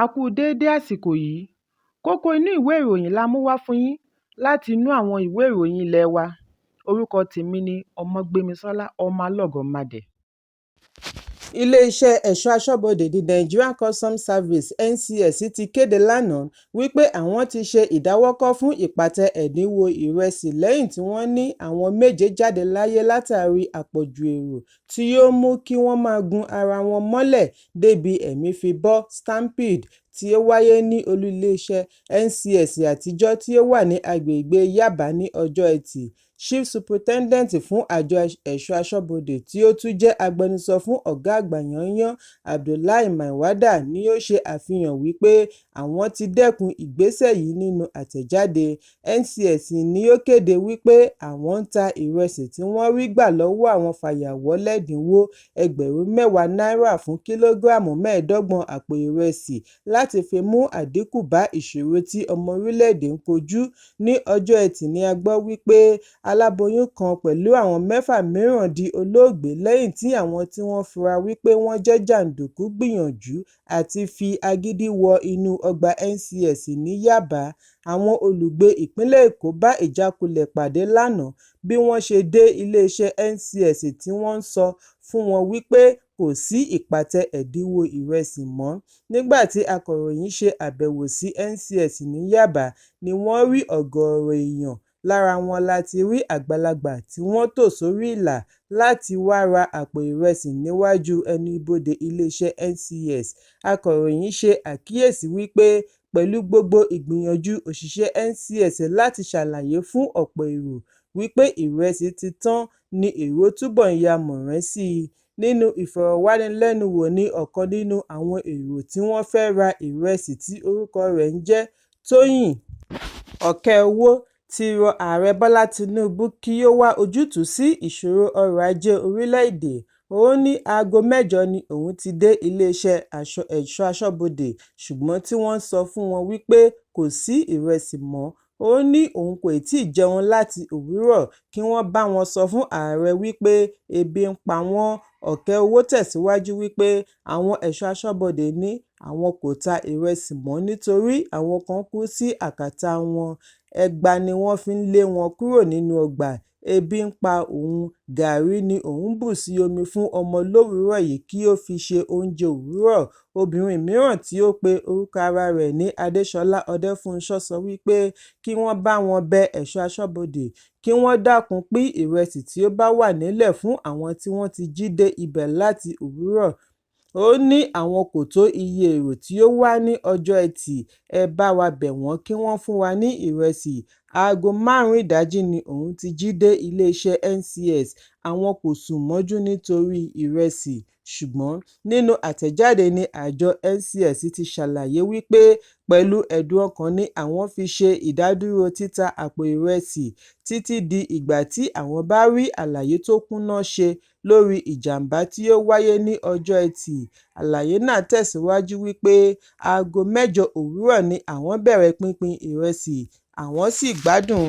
A kú déédé àsìkò yìí. Kókó inú ìwé ìròyìn la mú wá fún yín láti inú àwọn ìwé ìròyìn ilé wa. Orúkọ tèmi ni Ọmọgbémisọ́lá Ọmọlọ́gọ̀mádẹ. Iléeṣẹ́ ẹ̀ṣọ́ aṣọ́bodè The Nigerian Customs Service (NCS) ti kéde lánàá wípé àwọn ti ṣe ìdáwọ́kọ̀ fún ìpàtẹ ẹ̀dínwó ìrẹsì lẹ́yìn tí wọ́n ní àwọn méje jáde láyé látàrí àpọ̀jù èrò tí ó mú kí wọ́n máa gún ara wọn mọ́lẹ̀ débi ẹ̀mí fi bọ́ stampede tí ó wáyé ní olú iléeṣẹ́ NCS àtijọ́ tí ó wà ní agbègbè Yábà ní ọjọ́ Ẹtì. Chief Superintendent fún àjọ ẹ̀ṣọ́ aṣọ́bodè tí ó tún jẹ́ agbẹnusọ fún ọ̀gá àgbà yányán Abdullahi Mainwada ni ó ṣe àfihàn wípé àwọn ti dẹ́kun ìgbésẹ̀ yìí nínú àtẹ̀jáde. NCS ní ó kéde wípé àwọn ń ta ìrẹsì tí wọ́n rí gbà lọ́wọ́ àwọn fàyàwọ́ lẹ́dínwó ẹgbẹ̀rún 10 náírà fún kìlógíráàmù 25 àpò ìrẹsì láti fi mú àdínkù bá ìṣòro tí ọmọ orílẹ̀-èdè ń kojú. Ní ọjọ́ Ẹtì ni a gbọ́ wípé aláboyún kan pẹ̀lú àwọn mẹ́fà mìíràn di olóògbé lẹ́yìn tí àwọn tí wọ́n fura wípé wọ́n jẹ́ jàǹdùkú gbìyànjú àti fi agídí wọ inú ọgbà NCS ní Yábà. Àwọn olùgbé ìpínlẹ̀ Èkó bá ìjákulẹ̀ pàdé lánàá bí wọ́n ṣe dé iléeṣẹ́ NCS tí wọ́n ń sọ fún wọn wípé kò sí ìpàtẹ ẹ̀dínwó ìrẹsì mọ́. Nígbà tí akọ̀ròyìn ṣe àbẹ̀wò sí NCS ní Yábà ni wọ́n rí ọ̀gọ̀ọ̀rọ̀ èèyàn, lára wọn láti rí àgbàlagbà tí wọ́n tò sórí ìlà láti wá ra àpò ìrẹsì níwájú ẹnubodè iléeṣẹ́ NCS. Akọ̀ròyìn ṣe àkíyèsí wípé pẹ̀lú gbogbo ìgbìyànjú òṣìṣẹ́ NCS láti ṣàlàyé fún ọ̀pọ̀ èrò wípé ìrẹsì ti tán ni èrò túbọ̀ ń ya mọ̀rán sí i. Nínú ìfọ̀rọ̀wánilẹ́nuwò ní ọ̀kan nínú àwọn èrò tí wọ́n fẹ́ ra ìrẹsì tí orúkọ rẹ̀ ń jẹ́ Tóyìn Ọ̀kẹ́owó ti rọ Ààrẹ Bọ́lá Tinubu kí ó wá ojútùú sí ìṣòro ọrọ̀ ajé orílẹ̀-èdè. Ó ní aago 8 ni òun ti dé iléeṣẹ́ ẹ̀ṣọ́ aṣọ́bodè ṣùgbọ́n tí wọ́n ń sọ fún wọn wípé kò sí ìrẹsì mọ́. Ó ní òun kò tíì jẹun láti òwúrọ̀ kí wọ́n bá wọn sọ fún ààrẹ wípé ebi ń pa wọ́n. Ọ̀kẹ́owó tẹ̀síwájú wípé àwọn ẹ̀ṣọ́ aṣọ́bodè ní àwọn kò ta ìrẹsì mọ́ nítorí àwọn kan kú sí àkàtà wọn, ẹgba ni wọ́n fi ń lé wọn kúrò nínú ọgbà, ebi ń pa òun, gàárì ni òun bù sí omi fún ọmọ lówùúrọ̀ yìí kí ó fi ṣe oúnjẹ òwúrọ̀. Obìnrin mìíràn tí ó pe orúkọ ara rẹ̀ ní Adéṣọlá Ọdẹ́fúnṣọ́ sọ wípé kí wọ́n bá wọn bẹ ẹ̀ṣọ́ aṣọ́bodè kí wọ́n dákun pín ìrẹsì tí ó bá wà nílẹ̀ fún àwọn tí wọ́n ti jí dé ibẹ̀ láti òwúrọ̀. Ó ní àwọn kò tó iye èrò tí ó wá ní ọjọ́ Ẹtì, ẹ bá wa bẹ̀ wọ́n kí wọ́n fún wa ní ìrẹsì. Aago 5 ìdájí ni òun ti jí dé iléeṣẹ́ NCS, àwọn kò sùn mọ́jú nítorí ìrẹsì. Ṣùgbọ́n nínú àtẹ̀jáde ní àjọ NCS ti ṣàlàyé wípé pẹ̀lú ẹ̀dùn ọkàn ni àwọn fi ṣe ìdádúró títa àpò ìrẹsì títí di ìgbà tí àwọn bá rí àlàyé tó kúnná ṣe lórí ìjàm̀bá tí ó wáyé ní ọjọ́ Ẹtì. Àlàyé náà tẹ̀síwájú wípé aago 8 òwúrọ̀ ni àwọn bẹ̀rẹ̀ pínpín ìrẹsì, àwọn sì gbádùn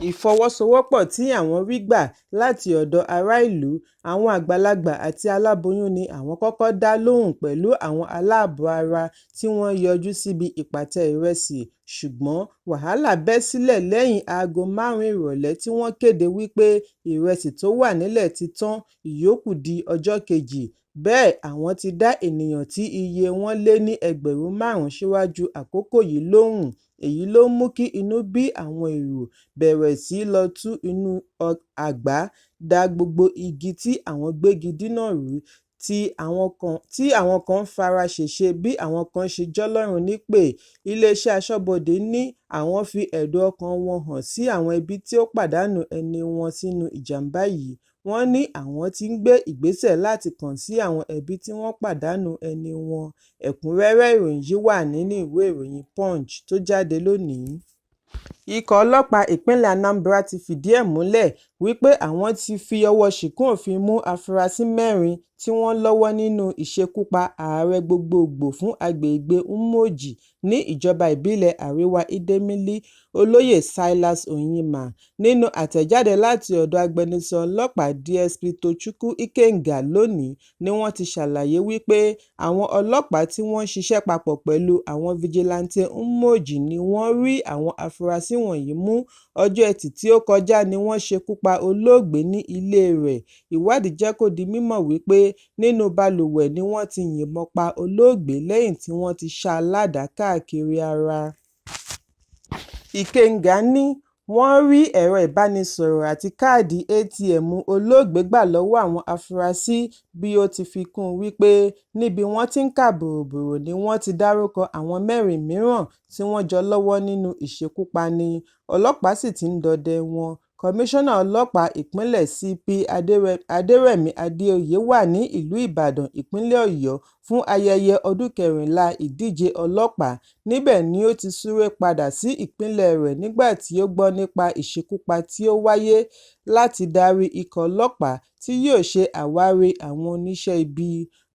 ìfọwọ́sowọ́pọ̀ tí àwọn rí gbà láti ọ̀dọ̀ ará ìlú. Àwọn àgbàlagbà àti aláboyún ni àwọn kọ́kọ́ dá lóhùn pẹ̀lú àwọn aláàbọ̀ ara tí wọ́n yọjú síbi ìpàtẹ ìrẹsì, ṣùgbọ́n wàhálà bẹ́ sílẹ̀ lẹ́yìn aago 5 ìrọ̀lẹ́ tí wọ́n kéde wípé ìrẹsì tó wà nílẹ̀ ti tán, ìyókù di ọjọ́ kejì. Bẹ́ẹ̀ àwọn ti dá ènìyàn tí iye wọn lé ní ẹgbẹ̀rún 5 síwájú àkókò yìí lóhùn. Èyí ló mú kí inú bí àwọn èrò bẹ̀rẹ̀ sí í lọ tú inú àgbá da gbogbo igi tí àwọn gbégi dínà rú, tí àwọn kan fara ṣèṣe bí àwọn kan ṣe jọlọ́run nípè. Iléeṣẹ́ aṣọ́bodè ní àwọn fi ẹ̀dùn ọkàn wọn hàn sí àwọn ẹbí tí ó pàdánù ẹni wọn sínú ìjàm̀bá yìí. Wọ́n ní àwọn ti ń gbé ìgbésẹ̀ láti kàn sí àwọn ẹbí tí wọ́n pàdánù ẹni wọn. Ẹ̀kúnrẹ́rẹ́ ìròyìn yìí wà nínú ìwé ìròyìn Punch tó jáde lónìí. Ikọ̀ ọlọ́pàá ìpínlẹ̀ Anambra ti fìdí ẹ̀ múlẹ̀ wípé àwọn ti fi ọwọ́ ṣìnkún òfin mú afurasí mẹ́rin tí wọ́n lọ́wọ́ nínú ìṣekúpa ààrẹ gbogboògbò fún agbègbè Umuoji ní ìjọba ìbílẹ̀ Àríwá Idemili, Olóyè Silas Onyema. Nínú àtẹ̀jáde láti ọ̀dọ̀ agbẹnusọ ọlọ́pàá DSP Tochukwu Ikenga lónìí ni wọ́n ti ṣàlàyé wípé àwọn ọlọ́pàá tí wọ́n ń ṣiṣẹ́ papọ̀ pẹ̀lú àwọn fijilantànte Umuoji ni wọ́n rí àwọn afurasí wọ̀nyí mú. Ọjọ́ Ẹtì tí ó kọjá ni wọ́n ṣekú pa olóògbé ní ilé rẹ̀. Ìwádìí jẹ́ kó di mímọ̀ wípé nínú balùwẹ̀ ni wọ́n ti yìnbọn pa olóògbé lẹ́yìn tí wọ́n ti ṣá a ládàá káàkiri ara. Ikenga ní wọ́n rí ẹ̀rọ ìbánisọ̀rọ̀ àti káàdì ATM olóògbé gbà lọ́wọ́ àwọn afurasí, bí ó ti fi kún un wípé níbi wọ́n ti ń kà bòròbòrò ni wọ́n ti dárúkọ àwọn mẹ́rin mìíràn tí wọ́n jọ lọ́wọ́ nínú ìṣekúpani, ọlọ́pàá sì ti ń dọdẹ wọn. Kọmíṣánná ọlọ́pàá ìpínlẹ̀ CP Adẹrẹmí Adeoye wà ní ìlú Ìbàdàn, ìpínlẹ̀ Ọ̀yọ́ fún ayẹyẹ ọdún kẹrìnlá ìdíje ọlọ́pàá. Níbẹ̀ ni ó ti súré padà sí ìpínlẹ̀ rẹ̀ nígbà tí ó gbọ́ nípa ìṣekúpa tí ó wáyé láti darí ikọ̀ ọlọ́pàá tí yóò ṣe àwárí àwọn oníṣẹ́ ibi.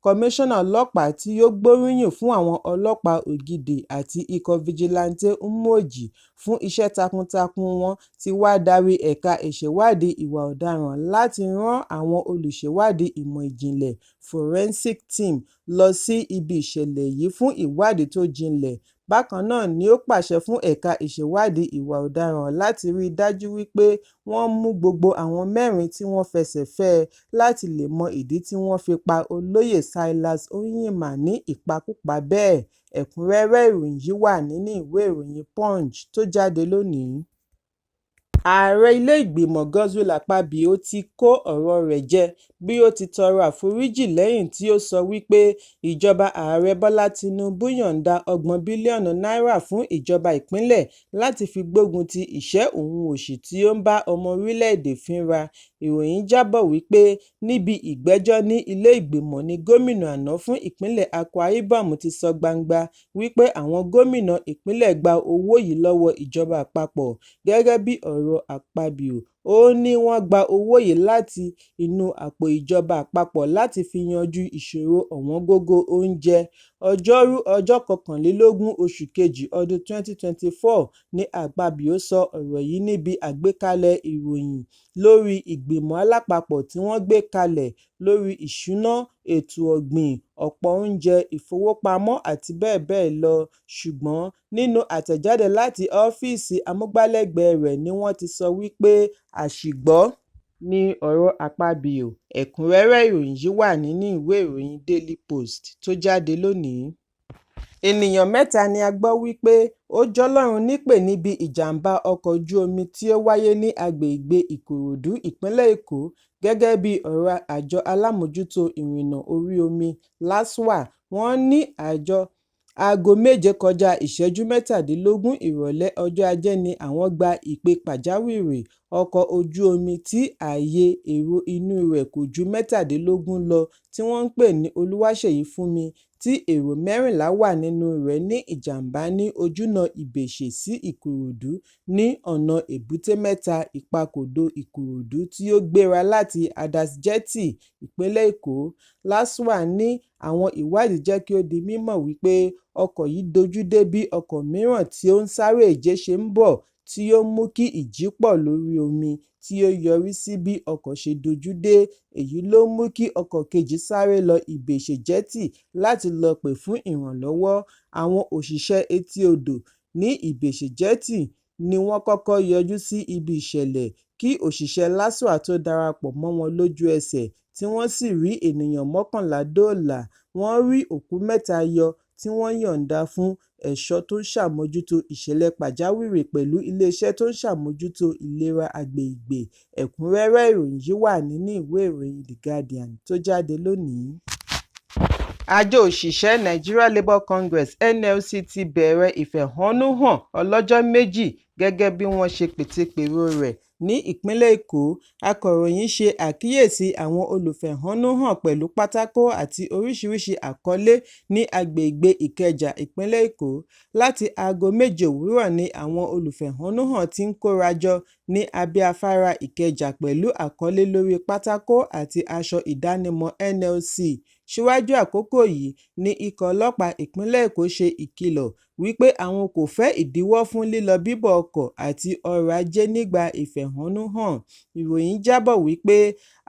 Kọmíṣánná ọlọ́pàá tí ó gbóríyìn fún àwọn ọlọ́pàá Ògidì àti ikọ̀ fijilantànte Umuoji fún iṣẹ́ takuntakun wọn ti wá darí ẹ̀ka ìṣèwádìí ìwà ọ̀daràn láti rán àwọn olùṣèwádìí ìmọ̀ ìjìnlẹ̀ forensic team lọ sí ibi ìṣẹ̀lẹ̀ yìí fún ìwádìí tó jinlẹ̀. Bákan náà ni ó pàṣẹ fún ẹ̀ka ìṣèwádìí ìwà ọ̀daràn láti rí i dájú wípé wọ́n mú gbogbo àwọn mẹ́rin tí wọ́n fẹsẹ̀ fẹ́ ẹ láti lè mọ ìdí tí wọ́n fi pa Olóyè Silas Onyema ní ìpakúpa bẹ́ẹ̀. Ẹ̀kúnrẹ́rẹ́ ìròyìn yìí wà nínú ìwé ìròyìn Punch tó jáde lónìí. Ààrẹ ilé ìgbìmọ̀ Godswill Akpabio ti kó ọ̀rọ̀ rẹ̀ jẹ bí ó ti tọrọ àforíjì lẹ́yìn tí ó sọ wípé ìjọba Ààrẹ Bọ́lá Tinubu yọ̀ǹda ọgbọ̀n bílíọ̀nù náírà fún ìjọba ìpínlẹ̀ láti fi gbógun ti ìṣẹ́ òun òṣì tí ó ń bá ọmọ orílẹ̀-èdè fínra. Ìròyìn jábọ̀ wípé níbi ìgbẹ́jọ́ ní ilé ìgbìmọ̀ ní gómìnà àná fún ìpínlẹ̀ Akwa Ibom ti sọ gbangba wípé àwọn gómìnà ìpínlẹ̀ gba owó yìí lọ́wọ́ ìjọba àpapọ̀. Gẹ́gẹ́ bí ọ̀rọ̀ Akpabio, ó ní wọ́n gba owó yìí láti inú àpò ìjọba àpapọ̀ láti fi yanjú ìṣòro ọ̀wọ́ngógó oúnjẹ. Ọjọ́rú ọjọ́ kọkànlélógún oṣù kejì ọdún 2024 ní Akpabio sọ ọ̀rọ̀ yìí níbi àgbékalẹ̀ ìròyìn lórí ìgbìmọ̀ alápapọ̀ tí wọ́n gbé kalẹ̀ lórí ìṣúná, ètò ọ̀gbìn, ọ̀pọ̀ oúnjẹ, ìfowópamọ́ àti bẹ́ẹ̀ bẹ́ẹ̀ lọ. Ṣùgbọ́n nínú àtẹ̀jáde láti ọ́fíìsì amúgbálẹ́gbẹ̀ẹ́ rẹ̀ ni wọ́n ti sọ wípé àṣìgbọ́ ni ọ̀rọ̀ Akpabio. Ẹ̀kúnrẹ́rẹ́ ìròyìn yìí wà nínú ìwé ìròyìn Daily Post tó jáde lónìí. Ènìyàn mẹ́ta ni a gbọ́ wípé ó jọlọ́run nípè níbi ìjàm̀bá ọkọ̀ ojú omi tí ó wáyé ní agbègbè Ìkòròdú, ìpínlẹ̀ Èkó. Gẹ́gẹ́ bí ọ̀rọ̀ àjọ alámòójútó ìrìnnà orí omi LASTMA, wọ́n ní aago méje kọjá ìṣẹ́jú mẹ́tàdínlógún ìrọ̀lẹ́ ọjọ́ Ajé ni àwọn gba ìpè pàjáwìrì ọkọ̀ ojú omi tí ààyè èrò inú rẹ̀ kò ju mẹ́tàdínlógún lọ tí wọ́n ń pè ní Olúwaṣèyífúnmi tí èrò 14 wà nínú rẹ̀ ní ìjàm̀bá ní ojúnà Ìbèṣe sí Ìkòròdú ní ọ̀nà Èbúté Mẹ́ta, Ìpakòdó, Ìkòròdú tí ó gbéra láti Adams Jetty, ìpínlẹ̀ Èkó. LASTMA ní àwọn ìwádìí jẹ́ kí ó di mímọ̀ wípé ọkọ̀ yìí dojú dé bí ọkọ̀ mìíràn tí ó ń sáré ìje ṣe ń bọ̀ tí ó mú kí ìjì pọ̀ lórí omi tí ó yọrí sí bí ọkọ̀ ṣe dojú dé. Èyí ló mú kí ọkọ̀ kejì sáré lọ Ìbèṣe Jetty láti lọ pè fún ìrànlọ́wọ́. Àwọn òṣìṣẹ́ etí odò ní Ìbèṣe Jetty ni wọ́n kọ́kọ́ yọjú sí ibi ìṣẹ̀lẹ̀ kí òṣìṣẹ́ LASTMA tó darapọ̀ mọ́ wọn lójú ẹsẹ̀ tí wọ́n sì rí ènìyàn 11 dóòlà. Wọ́n rí òkú mẹ́ta yọ tí wọ́n yọ̀ǹda fún ẹ̀ṣọ́ tó ń ṣàmójútó ìṣẹ̀lẹ̀ pàjáwìrì pẹ̀lú iléeṣẹ́ tó ń ṣàmójútó ìlera agbègbè. Ẹ̀kúnrẹ́rẹ́ ìròyìn yìí wà nínú ìwé ìròyìn The Guardian tó jáde lónìí. Àjọ òṣìṣẹ́ Nigeria Labour Congress NLC ti bẹ̀rẹ̀ ìfẹ̀hónúhàn ọlọ́jọ́ méjì gẹ́gẹ́ bí wọ́n ṣe pètepèrò rẹ̀ Ní ìpínlẹ̀ Èkó, akọ̀ròyìn ṣe àkíyèsí àwọn olùfẹ̀hónúhàn pẹ̀lú pátákó àti oríṣiríṣi àkọlé ní agbègbè Ìkẹjà, ìpínlẹ̀ Èkó. Láti aago 7 òwúrọ̀ ni àwọn olùfẹ̀hónúhàn ti ń kórajọ ní abẹ́ afárá Ìkẹjà pẹ̀lú àkọlé lórí pátákó àti aṣọ ìdánimọ̀ NLC. Síwájú àkókò yìí ni ikọ̀ ọlọ́pàá ìpínlẹ̀ Èkó ṣe ìkìlọ̀ wípé àwọn kò fẹ́ ìdíwọ́ fún lílọ-bíbọ̀ ọkọ̀ àti ọrọ̀ ajé nígbà ìfẹ̀hónúhàn. Ìròyìn jábọ̀ wípé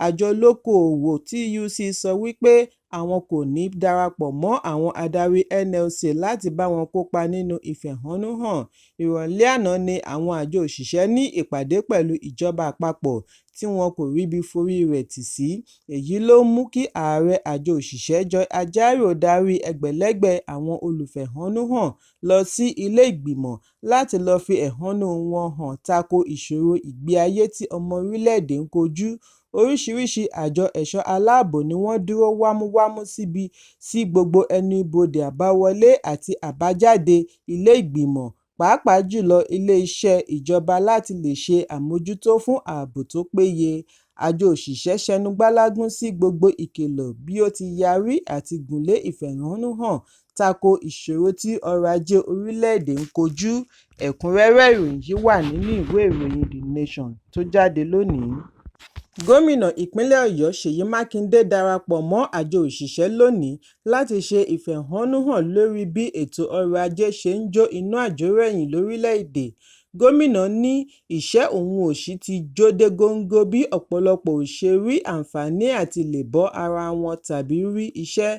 àjọ olókoòwò TUC sọ wípé àwọn kò ní darapọ̀ mọ́ àwọn adarí NLC láti bá wọn kópa nínú ìfẹ̀hónúhàn. Ìrọ̀lẹ́ àná ni àwọn àjọ òṣìṣẹ́ ní ìpàdé pẹ̀lú ìjọba àpapọ̀ tí wọn kò ríbi forí rẹ̀ tì sí, èyí ló mú kí ààrẹ àjọ òṣìṣẹ́ Joe Ajaero darí ẹgbẹ̀lẹ́gbẹ̀ àwọn olùfẹ̀hónúhàn lọ sí ilé ìgbìmọ̀ láti lọ fi ẹ̀hónú wọn hàn tako ìṣòro ìgbé ayé tí ọmọ orílẹ̀-èdè ń kojú. Oríṣiríṣi àjọ ẹ̀ṣọ́ aláàbò ni wọ́n dúró wámúwámú sí gbogbo ẹnu-ibodè àbáwọlé àti àbájáde ilé ìgbìmọ̀, pàápàá jùlọ ilé-iṣẹ́ ìjọba láti lè ṣe àmójútó fún ààbò tó péye. Àjọ òṣìṣẹ́ ṣẹnugbálágún sí gbogbo ìkìlọ̀ bí ó ti yarí àti gùnlé ìfẹ̀hónúhàn tako ìṣòro tí ọrọ̀ ajé orílẹ̀-èdè ń kojú. Ẹ̀kúnrẹ́rẹ́ ìròyìn yìí wà nínú ìwé ìròyìn The Nation tó jáde lónìí. Gómìnà ìpínlẹ̀ Ọ̀yọ́ Ṣèyí Mákindé darapọ̀ mọ́ àjọ òṣìṣẹ́ lónìí láti ṣe ìfẹ̀hónúhàn lórí bí ètò ọrọ̀ ajé ṣe ń jó iná àjórẹ̀yìn lórílẹ̀-èdè. Gómìnà ní ìṣẹ́ òun òṣì ti jó dé góńgó bí ọ̀pọ̀lọpọ̀ ò ṣe rí àǹfààní àti lè bọ́ ara wọn tàbí rí iṣẹ́.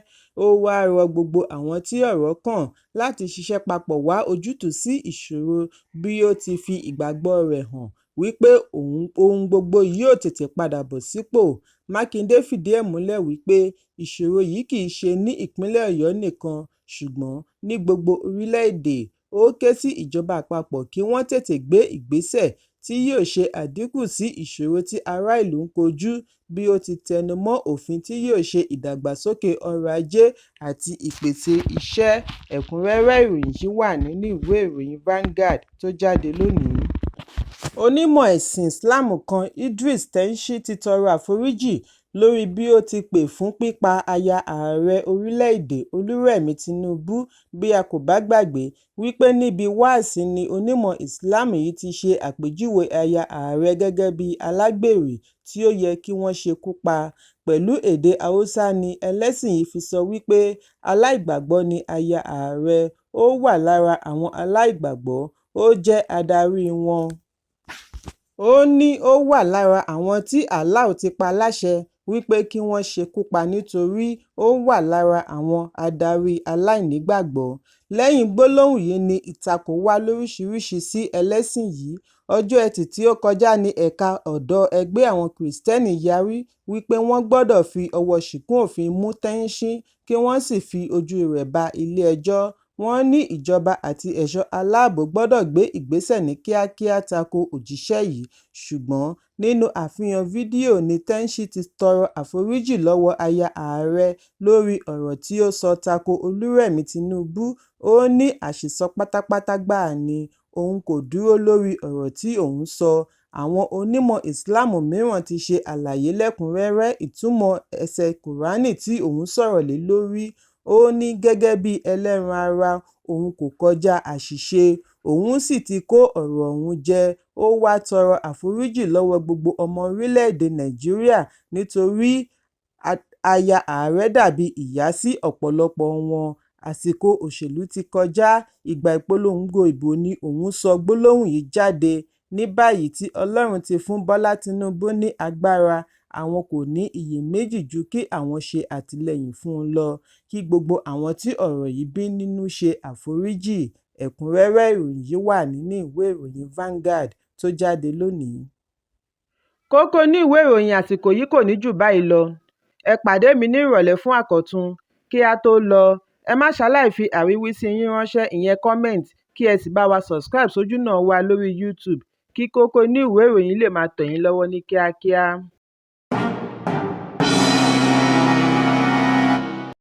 Ó wáá rọ gbogbo àwọn tí ọ̀rọ̀ kàn láti ṣiṣẹ́ papọ̀ wá ojútùú sí ìṣòro bí ó ti fi ìgbàgbọ́ rẹ̀ hàn wípé ohun gbogbo yóò tètè padà bọ̀ sípò. Mákindé fìdí ẹ̀ múlẹ̀ wípé ìṣòro yìí kì í ṣe ní ìpínlẹ̀ Ọ̀yọ́ nìkan ṣùgbọ́n ní gbogbo orílẹ̀-èdè. Ó ké sí ìjọba àpapọ̀ kí wọ́n tètè gbé ìgbésẹ̀ tí yóò ṣe àdínkù sí ìṣòro tí ará ìlú ń kojú bí ó ti tẹnu mọ́ òfin tí yóò ṣe ìdàgbàsókè ọrọ̀ ajé àti ìpèsè iṣẹ́. Ẹ̀kúnrẹ́rẹ́ ìròyìn yìí wà nínú ìwé ìròyìn Vanguard tó jáde lónìí. Onímọ̀ ẹ̀sìn Islam kan Idris Tenchi ti tọrọ àforíjì lórí bí ó ti pè fún pípa aya ààrẹ orílẹ̀-èdè Olúrẹ̀mí Tinubu. Bí a kò bá gbàgbé wípé níbi wáàsí ni onímọ̀ Islam yìí ti ṣe àpèjúwe aya ààrẹ gẹ́gẹ́ bí alágbèrè tí ó yẹ kí wọ́n ṣekú pa. Pẹ̀lú èdè Haúsá ni ẹlẹ́sìn yìí fi sọ wípé aláìgbàgbọ́ ni aya ààrẹ, ó wà lára àwọn aláìgbàgbọ́, ó jẹ́ adarí wọn. Ó ní ó wà lára àwọn tí Allah ti pa láṣẹ wípé kí wọ́n ṣekú pa nítorí ó wà lára àwọn adarí aláìnígbàgbọ́. Lẹ́yìn gbólóhùn yìí ni ìtakò wá lóríṣiríṣi sí ẹlẹ́sìn yìí. Ọjọ́ Ẹtì tí ó kọjá ní ẹ̀ka ọ̀dọ́ ẹgbẹ́ àwọn Kìrìsìtẹ́nì yarí wípé wọ́n gbọ́dọ̀ fi ọwọ́ ṣìkún òfin mú Tẹ́ńṣí kí wọ́n sì fi ojú rẹ̀ ba ilé-ẹjọ́. Wọ́n ní ìjọba àti ẹ̀ṣọ́ aláàbò gbọ́dọ̀ gbé ìgbésẹ̀ ní kíákíá tako òjíṣẹ́ yìí. Ṣùgbọ́n nínú àfihàn fídíò ní Tẹ́ńṣí ti tọrọ àforíjì lọ́wọ́ aya ààrẹ lórí ọ̀rọ̀ tí ó sọ tako Olúrẹ̀mí Tinubu. Ó ní àṣìsọ pátápátá gbáà ni, òun kò dúró lórí ọ̀rọ̀ tí òun sọ. Àwọn onímọ̀ Islam mìíràn ti ṣe àlàyé lẹ́kùn-únrẹ́rẹ́ ìtumọ̀ ẹsẹ̀ Kùránì tí òun sọ̀rọ̀ lé lórí. Ó ní gẹ́gẹ́ bí ẹlẹ́ran ara òun kò kọjá àṣìṣe, òun sì ti kó ọ̀rọ̀ òun jẹ. Ó wáá tọrọ àforíjì lọ́wọ́ gbogbo ọmọ orílẹ̀-èdè Nàìjíríà nítorí aya ààrẹ dàbí ìyá sí ọ̀pọ̀lọpọ̀ wọn. Àsìkò òṣèlú ti kọjá, ìgbà ìpolongo ìbò ni òun sọ gbólóhùn yìí jáde. Ní báyìí tí Ọlọ́run ti fún Bọ́lá Tinubu ní agbára, àwọn kò ní iyèméjì ju kí àwọn ṣe àtìlẹ́yìn fún un lọ, kí gbogbo àwọn tí ọ̀rọ̀ yìí bí nínú ṣe àforíjì. Ẹ̀kúnrẹ́rẹ́ ìròyìn yìí wà nínú ìwé ìròyìn Vanguard tó jáde lónìí. Kókó inú ìwé ìròyìn àsìkò yìí kò ní jù báyìí lọ. Ẹ pàdé mi ní ìrọ̀lẹ́ fún àkọ́tún. Kí á tó lọ, ẹ má ṣaláì fi àríwísí yín ránṣẹ́ ìyẹn comment kí ẹ sì bá wa subscribe sójúnà wa lórí YouTube kí kókó inú ìwé ìròyìn lè máa tẹ̀ yín lọ́wọ́ ní kíákíá.